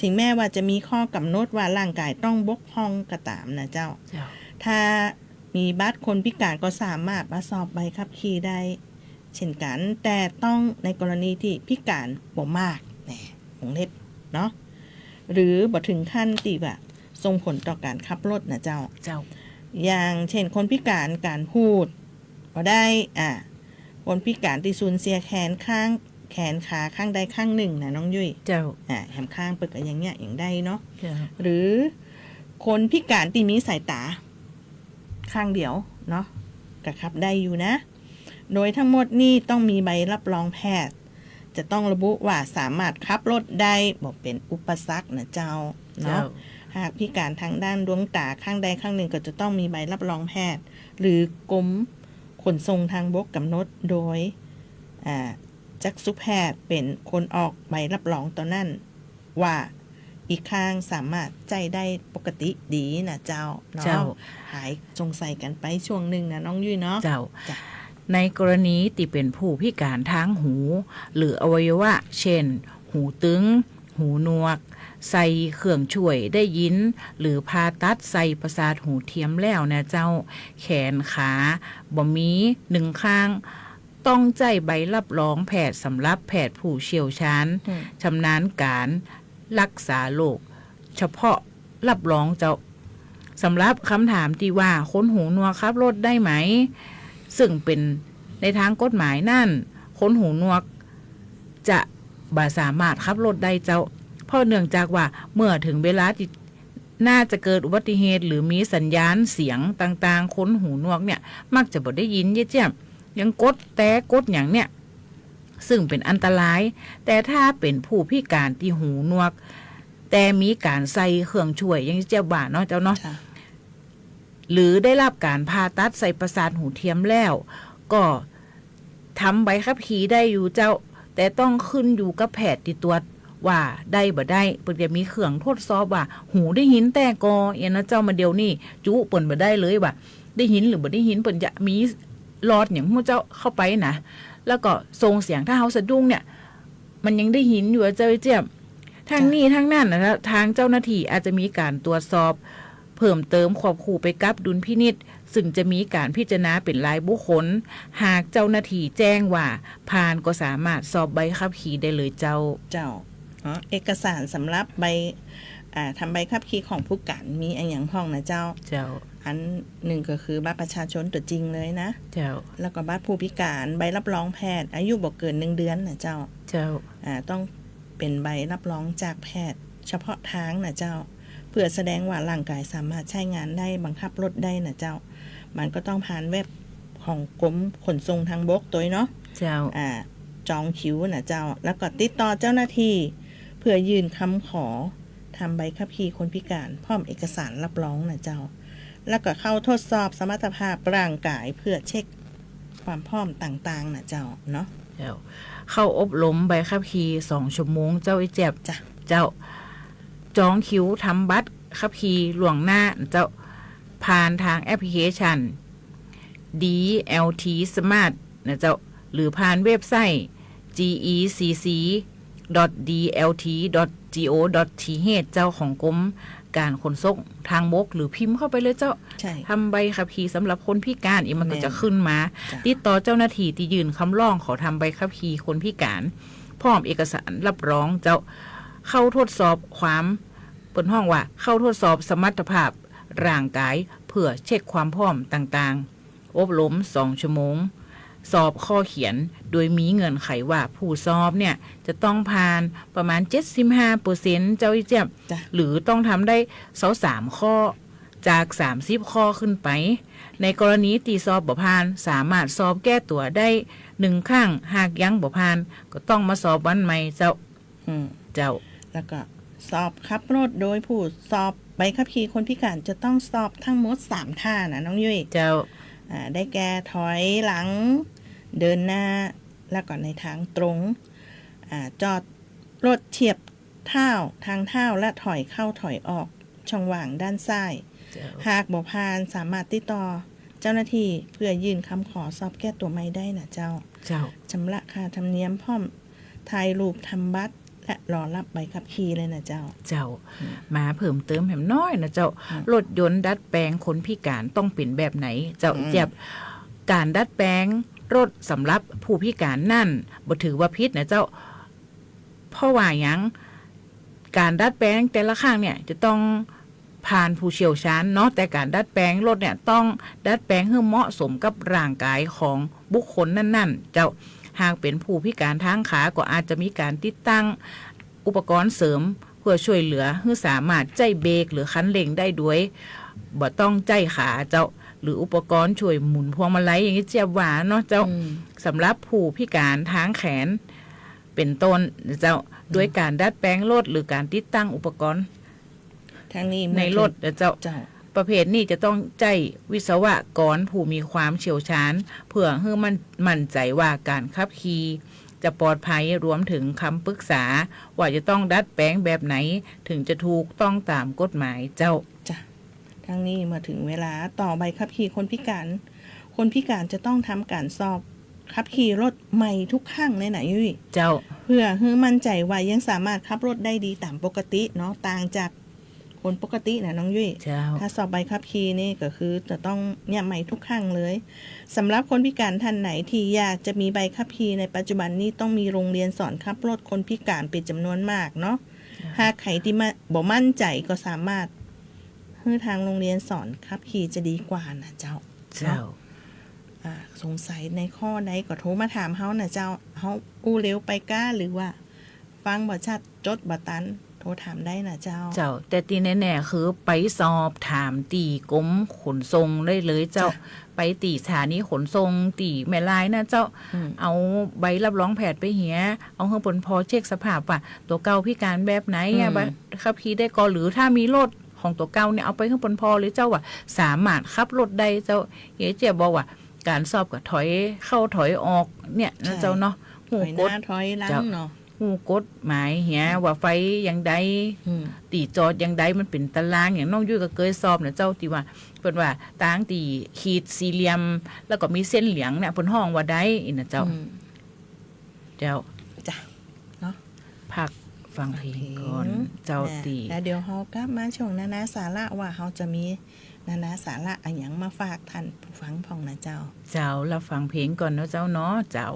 ถึงแม้ว่าจะมีข้อกำหนดว่าร่างก๋ายต้องบกพร่องก็ตามนะเจ้า เจ้า ถ้ามีบัตรคนพิก๋านก็สามารถมาสอบใบขับขี่ได้เช่นกั๋น แต่ต้องในกรณีตี้พิก๋านบ่มาก แหม วงเล็บเนาะ หรือบ่ถึงขั้นตี้ว่าส่งผลต่อก๋านขับรถนะเจ้า เจ้า อย่างเช่นคนพิก๋านก๋านพูดบ่ได้ อ่า คนพิก๋านตี้สูญเสียแขนข้าง แขนขาข้างใดข้างนึ่งนะน้องยุ้ย เจ้า อ่า แหมข้างเปิ้นก็ยังเยียะยังได้เนาะ เจ้า หรือคนพิก๋านตี้มีสายต๋าข้างเดียวเนาะ ก็ขับได้อยู่นะ โดยทั้งหมดนี้ต้องมีใบรับรองแพทย์ จะต้องระบุว่าสามารถขับรถได้ บ่เป๋นอุปสรรคนะเจ้าเนาะ เจ้า หากพิก๋านทางด้านดวงต๋าข้างใดข้างนึ่งก็จะต้องมีใบรับรองแพทย์ หรือกรมขนส่งทางบกกำหนดโดย อ่า จักษุแพทย์เป๋นคนออกใบรับรองต๋อนนั้น ว่าอีกข้างสามารถใจ๊ได้ปกติดีนะเจ้าเนาะ เจ้า หายสงสัยกั๋นไปช่วงนึ่งนะน้องยุ้ยเนาะ เจ้า จ้ะ ในกรณีตี้เป๋นผู้พิก๋านทางหู หรืออวัยวะ เช่น หูตึง หูหนวก ใส่เครื่องช่วยได้ยิน หรือผ่าตัดใส่ประสาทหูเทียมแล้วนะเจ้า แขนขาบ่มีนึ่งข้าง ต้องใจ๊ใบรับรองแพทย์สำหรับแพทย์ผู้เชี่ยวชาญ อืม ชำนาญก๋านรักษาโรคเฉพาะรับรองเจ้า สำหรับกำถามตี้ว่าคนหูหนวกขับรถได้ไหม ซึ่งเป๋นในตางกฎหมายนั้น คนหูหนวกจะบ่สามารถขับรถได้เจ้า เพราะเนื่องจากว่าเมื่อเถิงเวลาตี้น่าจะเกิดอุบัติเหตุ หรือมีสัญญาณเสียงต่างๆ คนหูหนวกเนี่ยมักจะบ่ได้ยินเยียะเจี๊ยบ ยังกดแตรกดหยังเนี่ย ซึ่งเป๋นอันตราย แต่ถ้าเป๋นผู้พิก๋านตี้หูหนวก แต่มีก๋านใส่เครื่องช่วยอย่างตี้เจี๊ยบว่าเนาะเจ้าเนาะ ค่ะ หรือได้รับก๋านผ่าตัดใส่ประสาทหูเทียมแล้ว ก็ทำใบขับขี่ได้อยู่เจ้า แต่ต้องขึ้นอยู่กับแพทย์ตี้ตรวจว่าได้บ่ได้ เปิ้นจะมีเครื่องทดสอบว่าหูได้ยินแต๊ก่อ เอี้ยนะเจ้า มาเดี๋ยวนี้จุเปิ้นบ่ได้เลยว่าได้ยินหรือบ่ได้ยิน เปิ้นจะมีหลอดหยังฮู้เจ้าเข้าไปนะ แล้วก็ส่งเสียง ถ้าเฮาสะดุ้งเนี่ย มันยังได้ยินอยู่อะเจ้าเจี๊ยบ ทั้งนี้ทั้งนั้นนะ ทางเจ้าหน้าตี้อาจจะมีก๋านตรวจสอบเพิ่มเติมควบคู่ไปกับดุลพินิจ ซึ่งจะมีก๋านพิจารณาเป๋นรายบุคคล หากเจ้าหน้าตี้แจ้งว่าผ่านก็สามารถสอบใบขับขี่ได้เลยเจ้า เจ้า อ๋อ เอกสารสำหรับใบ อ่า ทำใบขับขี่ของผู้พิก๋านมีอะหยังพ่องนะเจ้า เจ้า อันนึ่งก็คือบัตรประชาชนตั๋วจริงเลยนะ เจ้า แล้วก็บัตรผู้พิก๋าน ใบรับรองแพทย์ อายุบ่เกินนึ่งเดือนนะเจ้า เจ้า อ่า ต้องเป๋นใบรับรองจากแพทย์เฉพาะตางนะเจ้า เปื้อแสดงว่าร่างก๋ายสามารถใจ๊งานได้ บังคับรถได้นะเจ้า มันก็ต้องผ่านเว็บของกรมขนส่งทางบกตวยเนาะ เจ้า อ่า จองคิวนะเจ้า แล้วก็ติดต่อเจ้าหน้าตี้เปื้อยื่นกำขอทำใบขับขี่คนพิก๋าน พร้อมเอกสารรับรองนะเจ้า แล้วก็เข้าทดสอบสมรรถภาพร่างก๋ายเปื้อเช็คความพร้อมต่างๆ นะเจ้าเนาะ เจ้า เข้าอบรมใบขับขี่สองชั่วโมงเจ้าไอ้เจี๊ยบ จ้ะ เจ้า จองคิวทำบัตรขับขี่ล่วงหน้านะเจ้า ผ่านตางแอปพลิเคชัน ดีแอลที สมาร์ท นะเจ้า หรือผ่านเว็บไซต์ จีอีซีซี ดอท ดีแอลที ดอท จีโอ ดอท ทีเอช เจ้า ของกรมก๋านขนส่งทางบก หรือพิมพ์เข้าไปเลยเจ้า ใช่ ทำใบขับขี่สำหรับคนพิก๋าน เอี้ยมันก็ แม่น จะขึ้นมา จ้ะ ติดต่อเจ้าหน้าตี้ตี้ยื่นกำร้องขอทำใบขับขี่คนพิก๋าน พร้อมเอกสารรับรองเจ้า เข้าทดสอบความ เปิ้นฮ้องว่าเข้าทดสอบสมรรถภาพร่างก๋ายเปื้อเช็คความพร้อมต่างๆ อบรมสองชั่วโมง สอบข้อเขียน โดยมีเงื่อนไขว่าผู้สอบเนี่ยจะต้องผ่านประมาณเจ็ดสิบห้าเปอร์เซ็นต์ เจ้าอี้เจี๊ยบ จ้ะ หรือต้องทำได้ซาวสามข้อ จากสามสิบข้อขึ้นไป ในกรณีตี้สอบบ่ผ่าน สามารถสอบแก้ตั๋วได้หนึ่งครั้ง หากยังบ่ผ่าน ก็ต้องมาสอบวันใหม่เจ้า อืม เจ้า แล้วก็สอบขับรถโดยผู้สอบใบขับขี่คนพิก๋านจะต้องสอบทั้งหมดสามท่านะน้องยุ้ย เจ้า อ่า ได้แก่ถอยหลัง เดินหน้า แล้วก็ในทางตรง อ่า จอดรถเทียบเท้า ทางเท้า และถอยเข้าถอยออกช่องว่างด้านซ้าย เจ้า หากบ่ผ่าน สามารถติดต่อเจ้าหน้าตี้เปื้อยื่นกำขอสอบแก้ตั๋วใหม่ได้น่ะเจ้า เจ้า ชำระค่าธรรมเนียมพร้อมถ่ายรูปทำบัตร และรอฮับใบขับขี่เลยน่ะเจ้า เจ้า อืม มาเพิ่มเติมแหมน้อยน่ะเจ้า อืม รถยนต์ดัดแปลงคนพิก๋านต้องเป๋นแบบไหนเจ้า อืม เจี๊ยบ ก๋านดัดแปลงรถสำหรับผู้พิก๋านนั้นบ่ถือว่าผิดน่ะเจ้า เพราะว่าหยัง ก๋านดัดแปลงแต่ละครั้งเนี่ยจะต้องผ่านผู้เชี่ยวชาญเนาะ แต่ก๋านดัดแปลงรถเนี่ยต้องดัดแปลงหื้อเหมาะสมกับร่างก๋ายของบุคคลนั้นๆ เจ้า หากเป๋นผู้พิก๋านตางขาก็อาจจะมีก๋านติดตั้งอุปกรณ์เสริมเปื้อช่วยเหลือหื้อสามารถใจ๊เบรกหรือคันเร่งได้โดยบ่ต้องใจ๊ขาเจ้า หรืออุปกรณ์ช่วยหมุนพวงมาลัยอย่างตี้เจี๊ยบว่าเนาะเจ้า อืม สำหรับผู้พิก๋านตางแขน เป๋นต้นเจ้า อืม โดยก๋านดัดแปลงรถหรือก๋านติดตั้งอุปกรณ์ ทั้งนี้ ในรถน่ะเจ้า เจ้า ประเภทนี้จะต้องใจ๊วิศวกรผู้มีความเชี่ยวชาญ เปื้อหื้อมั่น มั่นใจ๋ว่าก๋านขับขี่จะปลอดภัย รวมเถิงกำปึกษาว่าจะต้องดัดแปลงแบบไหนเถิงจะถูกต้องต๋ามกฎหมายเจ้า จ้ะ ทั้งนี้เมื่อเถิงเวลาต่อใบขับขี่คนพิก๋าน คนพิก๋านจะต้องทำก๋านสอบขับขี่รถใหม่ทุกครั้งเลยน่ะยุ้ย เจ้า เปื้อหื้อมั่นใจ๋ว่ายังสามารถขับรถได้ดีต๋ามปกติเนาะ ต่างจากคนปกติน่ะน้องยุ้ย เจ้า ถ้าสอบใบขับขี่นี่ก็คือจะต้องเนี่ยใหม่ทุกครั้งเลย สำหรับคนพิก๋านท่านไหนตี้อยากจะมีใบขับขี่ในปัจจุบันนี้ต้องมีโรงเรียนสอนขับรถคนพิก๋านเป๋นจ๋ำนวนมากเนาะ เจ้า หากใผตี้มา บ่มั่นใจ๋ก็สามารถ หื้อตางโรงเรียนสอนขับขี่จะดีกว่าน่ะเจ้า เจ้า เนาะ อ่า สงสัยในข้อใดก็โทรมาถามเฮาน่ะเจ้า เฮาอู้เร็วไปก้า หรือว่าฟังบ่ชัด จดบ่ตัน โทรถามได้น่ะเจ้า เจ้า แต่ตี้แน่ๆ คือไปสอบถามตี้กรมขนส่งได้เลยเจ้า จ้ะ ไปตี้สถานีขนส่งตี้แม่ลายน่ะเจ้า อืม เอาใบรับรองแพทย์ไปเหีย เอาหื้อเปิ้นผ่อเช็คสภาพว่าตั๋วเก่าพิก๋านแบบไหนอะ อืม บัดขับขี่ได้ก่อ หรือถ้ามีรถ ของตั๋วเก่าเนี่ยเอาไปหื้อเปิ้นผ่อเลยเจ้า ว่าสามารถขับรถได้เจ้า เฮียเจี๊ยบบอกว่าก๋านสอบก็ถอยเข้าถอยออกเนี่ยนะ ใช่ เจ้าเนาะ ฮู้กฎ ถอยหน้าถอยหลัง เจ้า เนาะ ฮู้กฎหมายเหีย อืม ว่าไฟอย่างใด อืม ตี้จอดอย่างใด มันเป๋นตาราง อย่างน้องยุ้ยก็เกยสอบน่ะเจ้า ตี้ว่าเปิ้นว่าตางตี้ขีดสี่เหลี่ยม แล้วก็มีเส้นเหลืองเนี่ย เปิ้นฮ้องว่าใดอี้น่ะเจ้า อืม เจ้า จ้ะ เนาะ พักฟังเพลงก่อน ฟังเพลง เจ้า นะ ตี้ แล้วเดี๋ยวเฮากลับมาช่วงนานาสาระว่าเฮาจะมีนานาสาระอะหยังมาฝากท่านผู้ฟังพ่องนะเจ้า เจ้า แล้วฟังเพลงก่อนเนาะเจ้าเนาะ เจ้า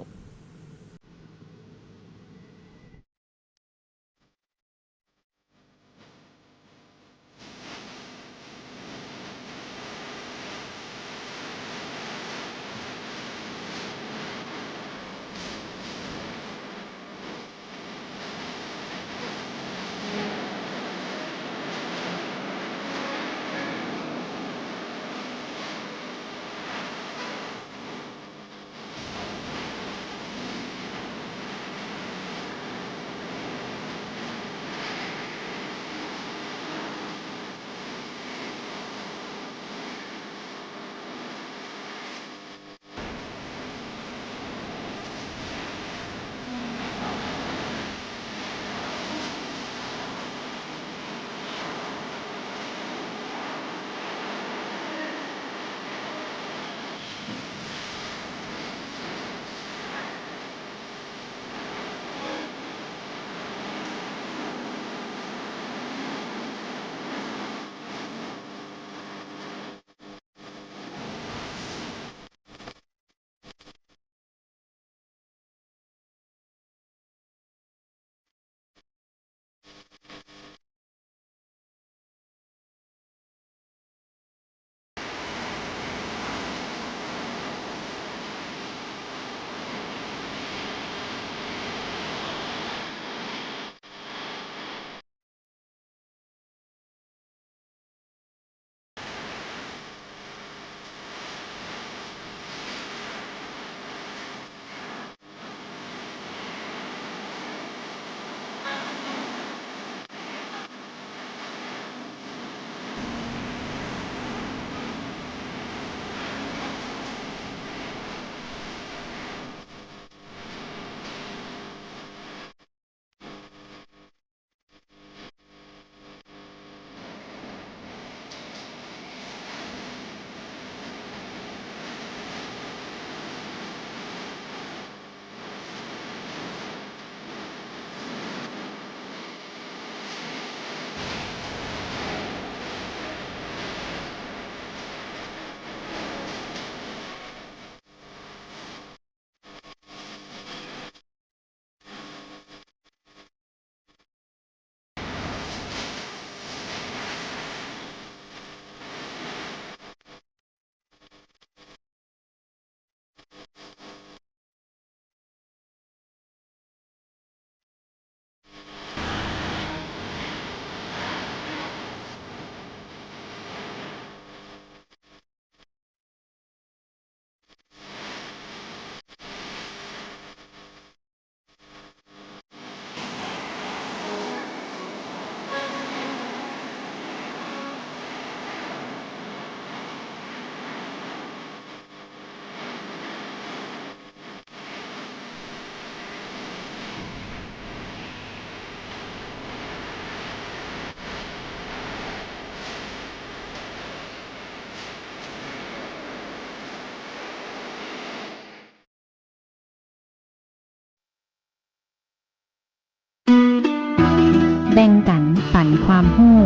แบ่งกั๋นปั๋นความฮู้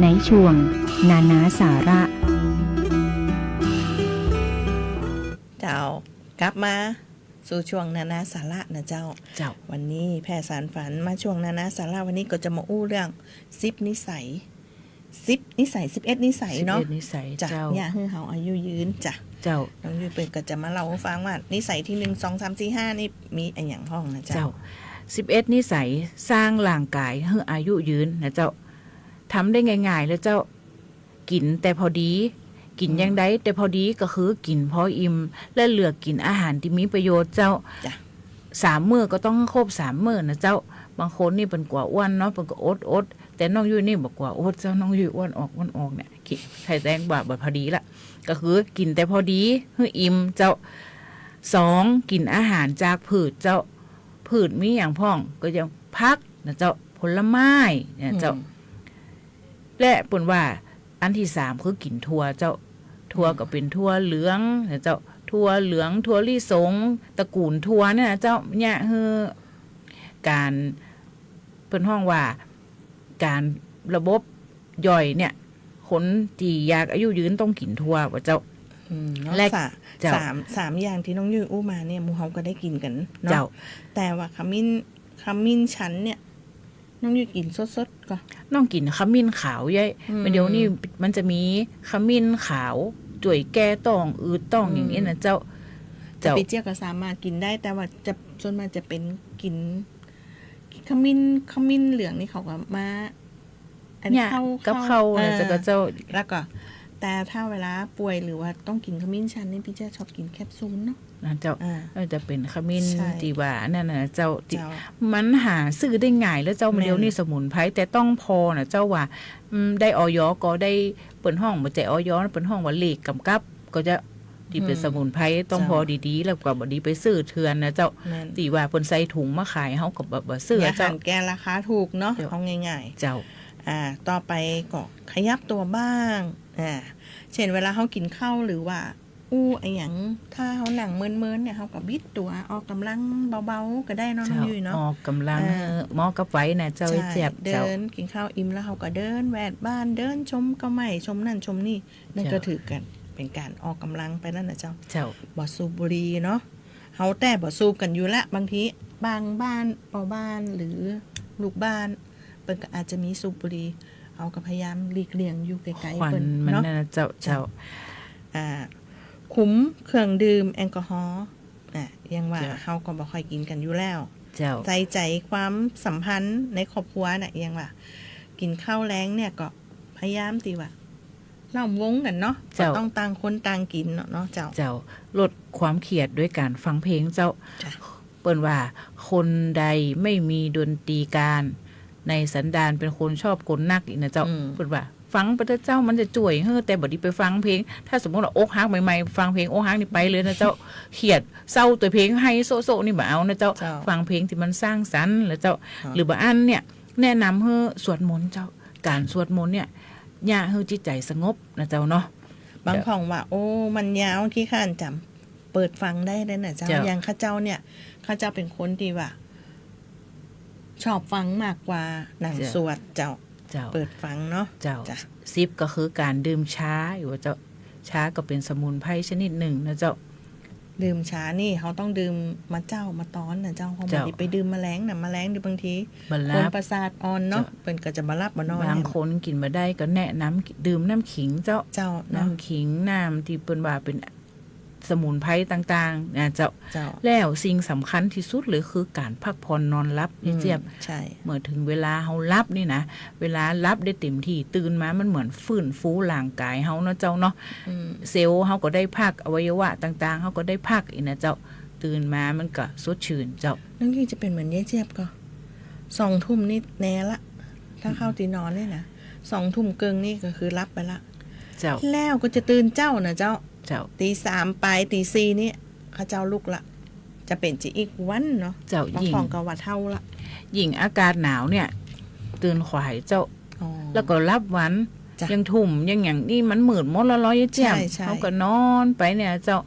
ในช่วงนานาสาระ เจ้า กลับมาสู่ช่วงนานาสาระนะเจ้า เจ้า วันนี้แพร่สารฝันมาช่วงนานาสาระ วันนี้ก็จะมาอู้เรื่องสิบนิสัย สิบนิสัย สิบเอ็ดนิสัยเนาะ สิบเอ็ดนิสัย เจ้า เจ้า เยียะหื้อเฮาอายุยืนจ้ะ เจ้า น้องยุ้ยเปิ้นก็จะมาเล่าหื้อฟังว่านิสัยตี้หนึ่ง สอง สาม สี่ ห้า นี่มีอะหยังพ่องนะเจ้า เจ้า สิบเอ็ดนิสัยสร้างร่างกายหื้ออายุยืนนะเจ้า ทำได้ง่ายๆ เลยเจ้า กิ๋นแต่พอดี กิ๋น อืม อย่างใดแต่พอดี ก็คือกิ๋นพออิ่ม และเลือกกิ๋นอาหารตี้มีประโยชน์เจ้า จ้ะ สามมื้อก็ต้องครบสามมื้อนะเจ้า บางคนนี่เปิ้นกั๋วอ้วนเนาะ เปิ้นก็อดๆ แต่น้องยุ้ยนี่บ่กั๋วอดเจ้า น้องยุ้ยอ้วนออกอ้วนออกเนี่ย ไข่แดงบ่าบ่พอดีละ ก็คือกิ๋นแต่พอดี หื้ออิ่มเจ้า สอง กิ๋นอาหารจากพืชเจ้า พืชมีอะหยังพ่อง ก็อย่างผักนะเจ้า ผลไม้เนี่ยเจ้า อืม และเปิ้นว่าอันตี้สามคือกิ๋นถั่วเจ้า ถั่ว อืม ก็เป๋นถั่วเหลืองนะเจ้า ถั่วเหลือง ถั่วลิสง ตระกูลถั่วเนี่ยนะเจ้า เยียะหื้อก๋าน เปิ้นฮ้องว่าก๋านระบบย่อยเนี่ย คนตี้อยากอายุยืนต้องกิ๋นถั่วว่าเจ้า อืม นอก และ จาก เจ้า สาม สามอย่างตี้น้องยุ้ยอู้มาเนี่ย หมู่เฮาก็ได้กิ๋นกั๋นเนาะ เจ้า แต่ว่าขมิ้น ขมิ้นชันเนี่ย น้องยุ้ยกิ๋นสดๆ ก่อ น้องกิ๋นขมิ้นขาวเย้ย อืม เดี๋ยวนี้มันจะมีขมิ้นขาว จ้วยแก้ต๊องอืดต๊อง อืม อย่างนี้นะเจ้า แต่ เจ้า ปี้เจี๊ยบก็สามารถกิ๋นได้ แต่ว่าจะ ส่วนมากจะเป๋นกิ๋น ขมิ้น ขมิ้นเหลืองนี่เขาก็มา อัน เนี่ย เข้า กับข้าว เข้า นะ เออ เจ้า ก็เจ้า แล้วก็ แต่ถ้าเวลาป่วยหรือว่าต้องกิ๋นขมิ้นชันนี่ ปี้เจี๊ยบชอบกิ๋นแคปซูลเนาะ นะเจ้า อ่า เออ จะเป๋นขมิ้น ใช่ ตี้ว่าอันนั้นนะเจ้า ตี้ เจ้า มันหาซื้อได้ง่ายแล้วเจ้า แม่น เดี๋ยวนี้สมุนไพรแต่ต้องผ่อนะเจ้า ว่า อืม ได้ อย.ก็ได้ เปิ้นฮ้อง บ่ใจ้ อย.นะ เปิ้นฮ้องว่าเลขก๋ำกับ ก็จะ ตี้เป๋น อืม สมุนไพรต้องผ่อ เจ้า ดีๆ แล้วก็บ่ดีไปซื้อเถื่อนนะเจ้า แม่น ตี้ว่าเปิ้นใส่ถุงมาขาย เฮาก็บ่ บ่ซื้อ เยียะ เจ้า หันแก่ราคาถูกเนาะ เจ้า เอาง่ายๆ เจ้า อ่า ต่อไปก็ขยับตั๋วบ้าง อ่า เช่นเวลาเฮากิ๋นข้าวหรือว่าอู้อะหยัง ถ้าเฮานั่งเมินๆ เนี่ย เฮาก็บิดตั๋วออกก๋ำลังเบาๆ ก็ได้เนาะ เจ้า น้องยุ้ยเนาะ ออกก๋ำลัง เออ เออ เหมาะกับวัยนะเจ้า ใช่ ไอ้เจี๊ยบ เจ้า เดิน กิ๋นข้าวอิ่มแล้วเฮาก็เดินแวดบ้าน เดินชมกะไหม้ ชมนั่นชมนี่ นั่นก็ เจ้า ถือกั๋นเป๋นก๋านออกก๋ำลังไปนั่นนะเจ้า เจ้า บ่สูบบุหรี่เนาะ เฮาแต่บ่สูบกั๋นอยู่ละ บางทีบางบ้าน ป้อบ้านหรือลูกบ้าน เปิ้นก็อาจจะมีสูบบุหรี่ เฮาก็พยายามหลีกเลี่ยงอยู่ไก๋ๆ ควัน เปิ้น มัน เนาะ นั่นนะเจ้า เจ้า เจ้า อ่า คุมเครื่องดื่มแอลกอฮอล์ อ่ะ อย่างว่า เจ้า เฮาก็บ่ค่อยกิ๋นกั๋นอยู่แล้ว เจ้า ใส่ใจ๋ความสัมพันธ์ในครอบครัวน่ะ อย่างว่า กิ๋นข้าวแลงเนี่ยก็พยายามตี้ว่า ล้อมวงกั๋นเนาะ เจ้า ก็ต้องต่างคนต่างกิ๋นเนาะ เนาะเจ้า เจ้า ลดความเครียดด้วยก๋านฟังเพลงเจ้า จ้ะ เปิ้นว่าคนใดไม่มีดนตรีการ ในสันดานเป็นคนชอบกลนัก อี้นะเจ้า อืม เปิ้นว่าฟังไปเต๊อะเจ้า มันจะจ้วยหื้อ แต่บ่ดีไปฟังเพลง ถ้าสมมุติว่าอกหักใหม่ๆ ฟังเพลงอกหักนี่ไปเลยนะเจ้า เครียดเศร้าตวยเพลงไห้โซะๆ นี่บ่เอานะเจ้า เจ้า ฟังเพลงตี้มันสร้างสรรค์นะเจ้า ครับ หรือบางอันเนี่ย แนะนำหื้อสวดมนต์เจ้า ก๋านสวดมนต์เนี่ย เยียะหื้อจิตใจ๋สงบนะเจ้าเนาะ บางพ่องว่า โอ้ มันยาว ขี้คร้านจ๋ำ เปิดฟังได้เลยนะเจ้า เจ้า อย่างข้าเจ้าเนี่ย ข้าเจ้าเป๋นคนตี้ว่า ชอบฟังมากกว่านั่ง เจ้า สวดเจ้า เจ้า เปิดฟังเนาะ เจ้า จ้ะ สิบก็คือก๋านดื่มชาอยู่ว่าเจ้า ชาก็เป๋นสมุนไพรชนิดนึ่งนะเจ้า ดื่มชานี่เฮาต้องดื่มมาเจ๊ามาตอนนะเจ้า เฮา เจ้า บ่ดีไปดื่มมาแลงนะ มาแลงนี่บางที บ่หลับ คนประสาทอ่อนเนาะ เจ้า เปิ้นก็จะบ่หลับบ่นอน บางคนกิ๋นบ่ได้ก็แนะนำดื่มน้ำขิงเจ้า เจ้าเนาะ น้ำขิง น้ำตี้เปิ้นว่าเป๋นสมุนไพรต่างๆ นะเจ้า เจ้า แล้วสิ่งสำคัญตี้สุดเลยคือก๋านพักผ่อนนอนหลับ อืม ไอ้เจี๊ยบ ใช่ เมื่อเถิงเวลาเฮาหลับนี่นะ เวลาหลับได้เต็มตี้ ตื่นมามันเหมือนฟื้นฟูร่างก๋ายเฮาเนาะเจ้าเนาะ อืม เซลล์เฮาก็ได้พัก อวัยวะต่างๆ เฮาก็ได้พักอี้นะเจ้า ตื่นมามันก็สดชื่นเจ้า น้องยุ้ยจะเป๋นเหมือนยายเจี๊ยบก่อ สองทุ่มนี่แน่ละ ถ้าเข้าตี้นอนนี่นะ สองทุ่มเกิ่งนี่ก็คือหลับไปละ เจ้า แล้วก็จะตื่นเจ๊านะเจ้า เจ้า ตีสามปลาย ตีสี่นี่ ข้าเจ้าลุกละ จะเป๋นจะอี้วันเนาะ เจ้า บาง ยิ่ง พ่องก็ว่าเฒ่าละ ยิ่งอากาศหนาวเนี่ย ตื่นขวายเจ้า อ๋อ แล้วก็หลับวัน จ้ะ ยังทุ่ม ยังอย่างนี้มันมืดหมดแล้วเนาะยายเจี๊ยบ ใช่ ใช่ เฮาก็นอนไปเนี่ยเจ้า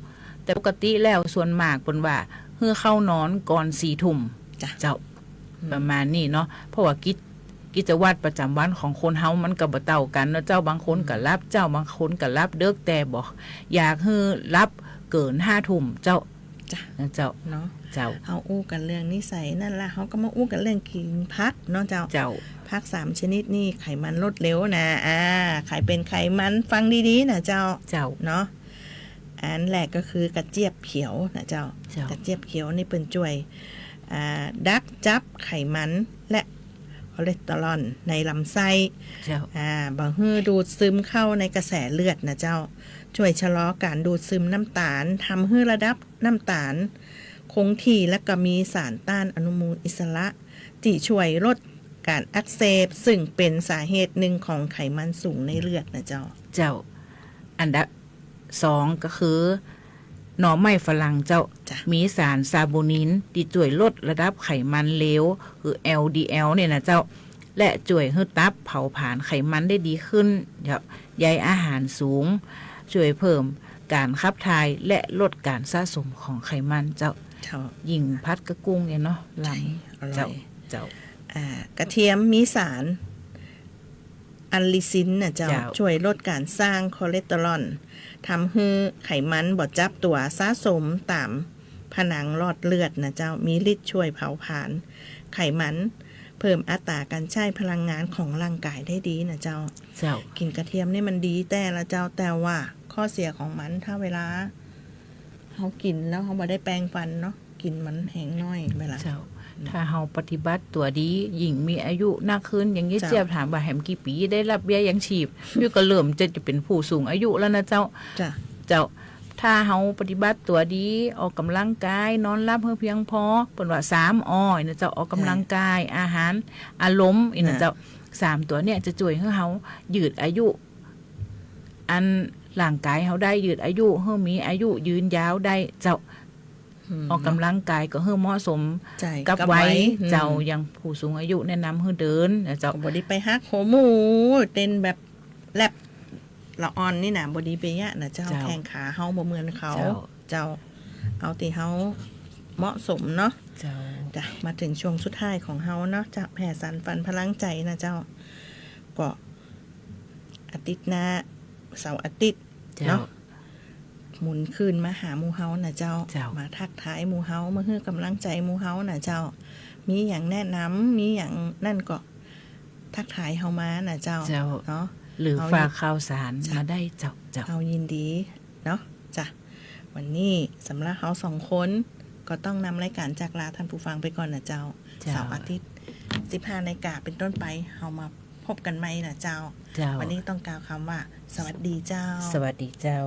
แต่ปกติแล้วส่วนมากเปิ้นว่าหื้อเข้านอนก่อนสี่ทุ่ม จ้ะ เจ้า อืม ประมาณนี้เนาะ เพราะว่ากิจ กิจวัตรประจ๋ำวันของคนเฮามันก็บ่เต้ากั๋นเนาะเจ้า บางคนก็หลับเจ๊า บางคนก็หลับเดิ็ก แต่บ่อยากหื้อหลับเกินห้าทุ่มเจ้า จ้ะ นะเจ้า เนาะ เจ้า เฮาอู้กั๋นเรื่องนิสัยนั่นละ เฮาก็มาอู้กั๋นเรื่องกิ๋นผักเนาะเจ้า เจ้า ผักสามชนิดนี่ไขมันลดเร็วนะ อ่า ใผเป๋นไขมันฟังดีๆ นะเจ้า เจ้า เนาะ อันแรกก็คือกระเจี๊ยบเขียวนะเจ้า เจ้า กระเจี๊ยบเขียวนี่เปิ้นจ้วย อ่า ดักจับไขมันและคอเลสเตอรอลในลำไส้ เจ้า อ่า บ่หื้อดูดซึมเข้าในกระแสเลือดนะเจ้า จ้วยชะลอก๋านดูดซึมน้ำตาล ทำหื้อระดับน้ำตาลคงที่ และก็มีสารต้านอนุมูลอิสระ ตี้จ้วยลดก๋านอักเสบ ซึ่งเป๋นสาเหตุนึ่งของไขมันสูงในเลือดนะเจ้า เจ้า อันดับสองก็คือ หน่อไม้ฝรั่งเจ้า จ้ะ มีสารซาโบนินตี้จ้วยลดระดับไขมันเลว คือ แอลดีแอล เนี่ยนะเจ้า และจ้วยหื้อตับเผาผลาญไขมันได้ดีขึ้น เจ้า ใยอาหารสูง จ้วยเพิ่มก๋านขับถ่าย และลดก๋านสะสมของไขมันเจ้า เจ้า ยิ่งผัดกับกุ้งเนี่ยเนาะ ใช่ ล้ำ อร่อย เจ้า เจ้า อ่า กระเทียมมีสาร อัลลิซินนะเจ้า เจ้า จ้วยลดก๋านสร้างคอเลสเตอรอล ทำหื้อไขมันบ่จับตั๋วสะสมต๋ามผนังหลอดเลือดนะเจ้า มีฤทธิ์จ้วยเผาผลาญไขมัน เพิ่มอัตราก๋านใจ๊พลังงานของร่างก๋ายได้ดีนะเจ้า เจ้า กิ๋นกระเทียมนี่มันดีแต๊ละเจ้า แต่ว่าข้อเสียของมัน ถ้าเวลาเฮากิ๋นแล้วเฮาบ่ได้แปรงฟันเนาะ กิ๋นมันแฮงน้อยเวลา เจ้า ถ้าเฮาปฏิบัติตั๋วดี ยิ่งมีอายุนักขึ้น อย่างนี้ เจ้า เจี๊ยบถามว่าแหมกี่ปี๋ได้รับเบี้ยยังชีพ ยุ้ยก็เริ่มจะ จะเป๋นผู้สูงอายุแล้วนะเจ้า จ้ะ เจ้า ถ้าเฮาปฏิบัติตั๋วดี ออกก๋ำลังกาย นอนหลับหื้อเพียงพอ เปิ้นว่าสามอ นะเจ้า ออกก๋ำลังกาย อาหาร อารมณ์ อีกนะเจ้า สามตั๋วเนี่ยจะจ้วยหื้อเฮายืดอายุ อันร่างก๋ายเฮาได้ยืดอายุ หื้อมีอายุยืนยาวได้เจ้า อืม ออกก๋ำลังกายก็หื้อเหมาะสม ใช่ กับวัย กับวัย เจ้า อืม อย่างผู้สูงอายุแนะนำหื้อเดินนะเจ้า ก็บ่ดีไปหักหัวหมู่ เต้นแบบแร็ปละอ่อนนี่นะ บ่ดีไปเยียะนะเจ้า เจ้า แข้งขาเฮาบ่เหมือนเขา เจ้า เจ้า เอาตี้เฮาเหมาะสมเนาะ เจ้า จ้ะ มาเถิงช่วงสุดท้ายของเฮาเนาะ จะแผ่สานฝันพลังใจ๋นะเจ้า ก็อาทิตย์หน้า เสาร์อาทิตย์ เจ้า เนาะ หมุนคืนมาหาหมู่เฮานะเจ้า เจ้า มาทักทายหมู่เฮา มาหื้อก๋ำลังใจ๋หมู่เฮานะเจ้า มีหยังแนะนำ มีหยังนั่นก็ทักทายเฮามานะเจ้า เจ้า เนาะ หรือ เอา ฝากข่าวสาร เจ้า มาได้เจ้า เจ้า เฮายินดีเนาะ จ้ะ วันนี้สำหรับเฮาสองคนก็ต้องนำรายก๋านจากลาท่านผู้ฟังไปก่อนนะเจ้า เจ้า เสาร์อาทิตย์ สิบห้านาฬิกาเป๋นต้นไป เฮามาพบกั๋นใหม่นะเจ้า เจ้า วันนี้ต้องกล่าวกำว่า สวัสดีเจ้า สวัสดีเจ้า